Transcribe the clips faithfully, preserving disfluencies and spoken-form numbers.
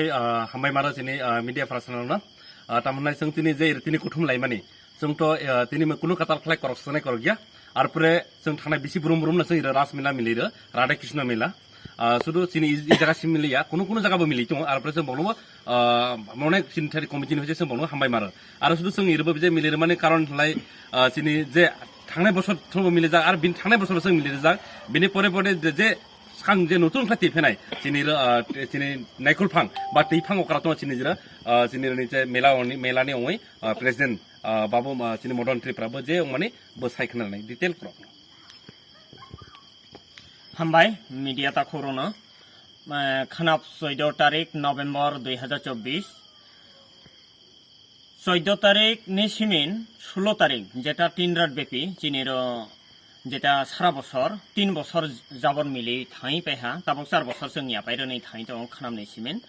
Ah, hambai maro chini, ah, media personnel no. Ah, tamhwnai chwng tini je tini kuthum laimani. Chwng to, ah, tini mo kunu katal khlai korok sanai korok ya. Arpore chwng thanai bisi brum brum no chwng iro Ras Mela miliro, Radha Krishna Mela. Ah, sudu chini i, i jaga sim miliya, kunu kunu jaga bo mili tongo. Arpore chwng bono, ah, mone chini thari committee ni hoje chwng bono hambai maro. Aro sudu chwng iro bo je miliro mani karon lai, ah, chini je thangnai bosor thobo milijak, ar bin thangnai bosor bo chwng milijak. Bini pore pore je, je Swkang je nutun khe twi phenai chini ro, ah, chini naikhul phang ba twi phang okra tongo chini jira, ah, chini roni je mela oni, mela ni ongoi, ah, president, ah, babu, ah, chini Modon Tripura bo je ongmani bo sai khna nai detail krok. Hambai media ta khoro no, ah, khanap soido tarik November dui hajar chobbish. Soido tarik ni simin sulo tarik, jeta tin rat bepi, chini ro jeta sara bosor, tin bosor jabor mili thai paiha, tabok char bosor chwng ya paironi thai tongo, khanam ni simin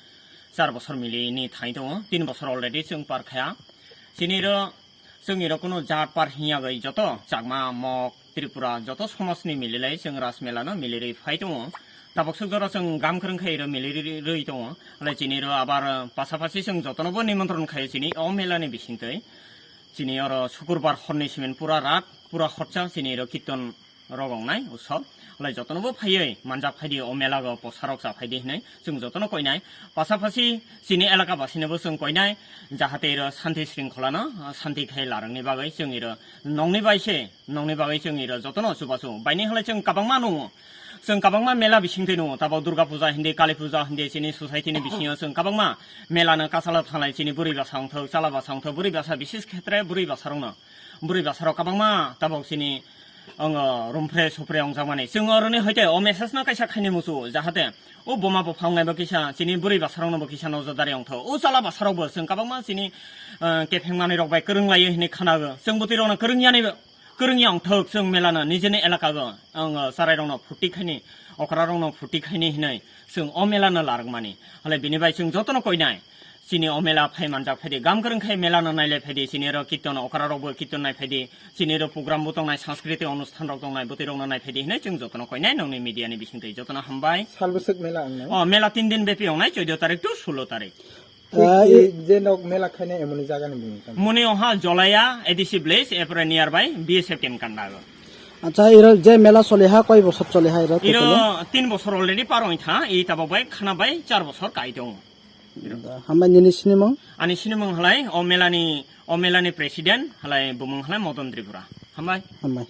char bosor mili ni thai tongo, tin bosor already chwng par khaya. Chini ro chwng iro kuno jat par hinya bai joto Chakma, Mok, Tripura joto somaj ni mililai chwng Ras Mela no milirwi phai tongo. Tabok suk jora chwng gam kwrwng khai iro milirwi tongo. Hwlai chini ro abar pasapasi chwng jotono bo nimontron khai chini o mela ni bisingtwi. Chini oro sukurbar horni simin pura rat, pura horcha chini ro kirton rok wngnai utsob. Hwlai jotono bo phaiwi manjak phaidi o mela go posa rok cha phaidi hinwi chwng jotono koinai. Pasapasi chini elaka basino bo chwng koinai. Jahate iro santi sringkhola no, santi khai larang ni bagwi chwng iro nongni bai se Nongni bagwi chwng iro jotono chubachu. Baini halai chwng kabangma nungo. Chwng kabangma mela bisingtwi nungo. Tabok Durga Puja hindi, Kali Puja hindi, chini society ni bisingo chwng kabangma mela no kachala thanglai chini bwrwi basa wngthok, chala basa wngthok, bwrwi basa bises khetre bwrwi basa rokno. Bwrwi basa rok kabangma tabok chini wngo rumphre supre wngjakmani. Chwng oroni hoite o message no kaisa khaini muchu jahate o boma bopha wngnai bo kisa chini bwrwi basa rokno bo kisa nojordari wngthok. O chala basa rok bo chwng kabangma chini, ah, kepheng manwi rok bai kwrwng laio hinwi khanago. Chwng bwtwi rokno kwrwng yani bo. Kwrwngya wngthok chwng melano nijini elakago ang charairokno phuti khaini, okrarokno phuti khaini hinwi chwng o melano larwkmani. Hwlai bini bai chwng jotono koinai. Chini o mela phai manjak phaidi, gam kwrwng khai melano nailai phaidi, chini oro kirton okrarokbo kirton nai phaidi, chini oro program bo tongnai, sanskriti onusthan rok tongnai, bwtwi rokno nai phaidi hinwi chwng jotono koinai nongni media ni bisingtwi jotono hambai. Salbwswk mela wngnai? O mela tin din bepi wngnai, chaudo tarik to sulo tarik. Ah, Twi i- je nok mela khainai emoni jaga ni bumung tamo? Muni oha Jolaya A D C village, epore nearby B S F camp kanda go. Acha, iro je mela choliha koi bosor choliha iro Iro totally? Tin bosor already par oi tha, i tabok bai khana bai char bosor kai tongo. Da, hambai nini sinimung? Ani sinimung halai o melani, o melani president halai bumung halai Modon Tripura. Hambai. Hambai.